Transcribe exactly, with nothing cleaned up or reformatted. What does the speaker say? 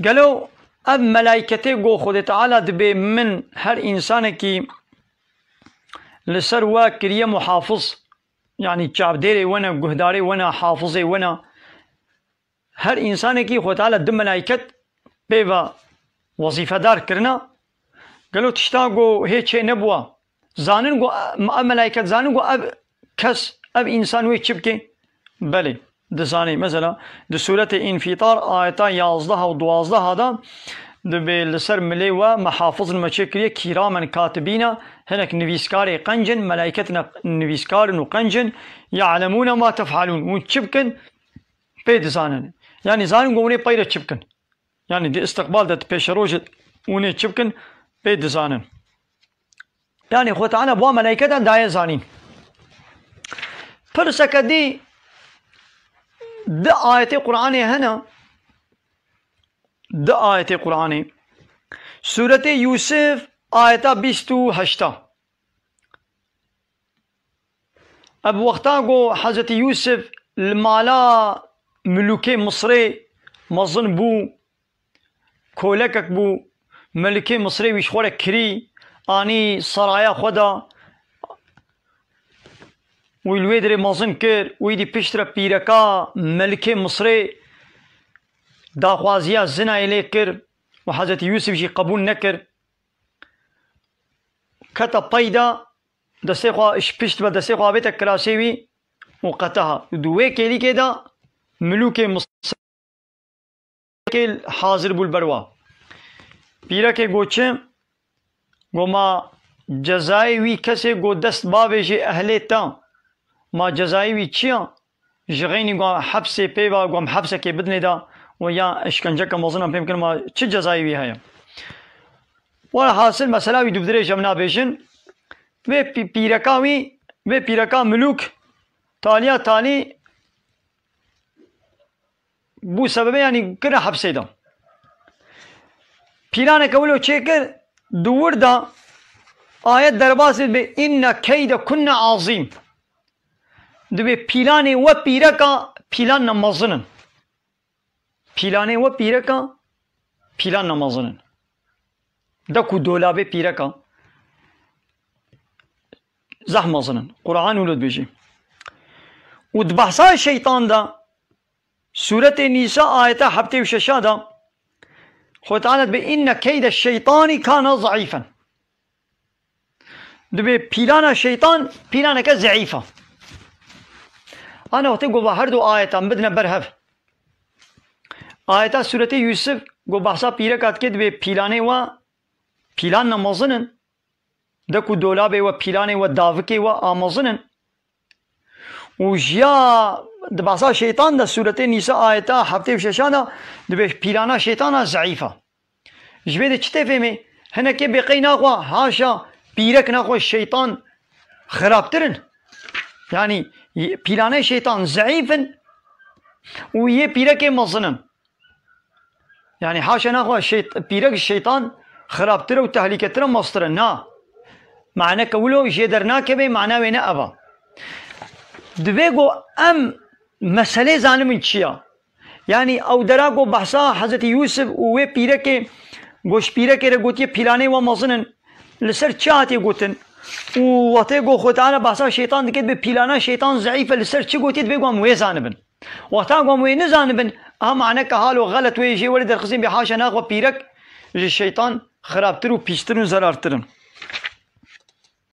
Gelo ev melayketê ku Xwedê Teala dibê min her însanekî li ser we kiriye muhafiz, yanî çavdêrê we ne, guhdarê we ne, hafizê we ne, her însanekî Xwedê Teala du melayket pê ve wezîfedar kirine. Gelo tişta ku hê çê nebûwa, zanin ku ev melayket zanin ku ev kes, ev însan wê çi bike? Belê, dizanê. Mesela, di Sûretê Înfîtar ayeta yazdeh û duwazdeh de dibê li ser milê we mehafizin me çêkiriye, kîramen katibîne, hinek nivîskarê qenc in, melayket ne nivîskar in û qenc in, ye'lemûne ma tef'elûn, hûn çi bikin, pê dizanin. Yanî zanin ku hûn ê peyre çi bikin. Yanî di îstiqbal de, di pêşerojê hûn ê çi bikin, pê dizanin. Yanî Xwedê Teala bi wan melayketa daye zanîn. Pirseke dî, di ayetê Qur'anê hene, di ayetê Qur'anê. Sûretê Yûsif, ayeta bîst û heşta. Ev wexta ku Hezretî Yûsif li mala milûkê Misrê mezin bû, kolekek bû, melikê Misrê wî ji xwe re kirî, anî seraya xwe de, wî li wê dirê mezin kir, wî dî piştre pîreka melikê Misrê daxwaziya zinayê lê kir û Hezretî Yûsif jî qebûl nekir. Kete peyda, destê xwe ji pişt ve, destê xwe avête kirasê wî û qeteha. Û di wê kêlîkê de milûkê Misir hazir bû li ber wa. Pîrekê got çi? Got, ma cezayê wî kesê got dest bavêjê ehlê te, ma cezayê wî çi ya? Ji xeynî ku hepsê pê ve, ku em hepsekê bidinê de û ya îşkenceke mezin em pê bikin, ma çi cezayê wî heye? Were hasil, mesela wî dû bidirêj em nabêjin. Vê pî-, pîreka wî, vê pîreka milûk, taliya talî bû sebebê, yanî kire hepsê de. Pîlaneke wilo çêkir, di wir de ayet derbasî dibe, inne keyde kunne azîm. Dibê pîlanê we pîreka, pîlan ne mezin in. Pîlanê we pîreka, pîlan ne mezin in. De ku dolabê pîreka, zeh mezin in. Qur'an wilo dibêjî. Û di behsa şeytan de, Sûretê Nîsa ayeta heftê û şeş de, Xwedê Teala dibê, inne keyde şeytanî kana zeîfen. Dibê pîlana şeytan pîlaneke zeîf e. Ana wextê ku va her du ayetan bidine ber hev. Ayeta Sûretê Yûsif ku behsa pîreka dike dibê pîlanê we pîlan ne mezin in. De ku dolabê we, pîlanê we, davikê we a mezin in. Û jiya di behsa şeytan de, Sûretê Nîsa ayeta heftê û şeşan de dibê pîlana şeytana zeîf e. Ji vê de çi tê fêmê? Hinekê bêqey naxwe, haşa, pîrek naxwe, şeytan xirabtir in. Yanî, pîlanê şeytan zeîf in û yê pîrekê mezin in. Yanî, haşa naxwe, şeyt-, pîrek ji şeytan xirabtir û tehlîketir e, mestir e. Na. Maneke wilo jê dernakeve, mana wê ne ev e. Divê ku em meselê zanibin çi ya. Yanî ew dera ku behsa Hezretî Yûsif û wê pîrekê, ku ji pîrekê re gotiye pîlanê we mezin in, li ser çi hatiye gotin? Û wextê ku Xwedê Teala behsa şeytan dike, dibê pîlana şeytan zeîf e, li ser çi gotiye, divê ku em wê zanibin. Wexta ku em wê nizanibin, aha maneke halo xelet wê jê werê derxistin bê, haşa naxwe pîrek ji şeytan xirabtir û pîstir û zerartir in.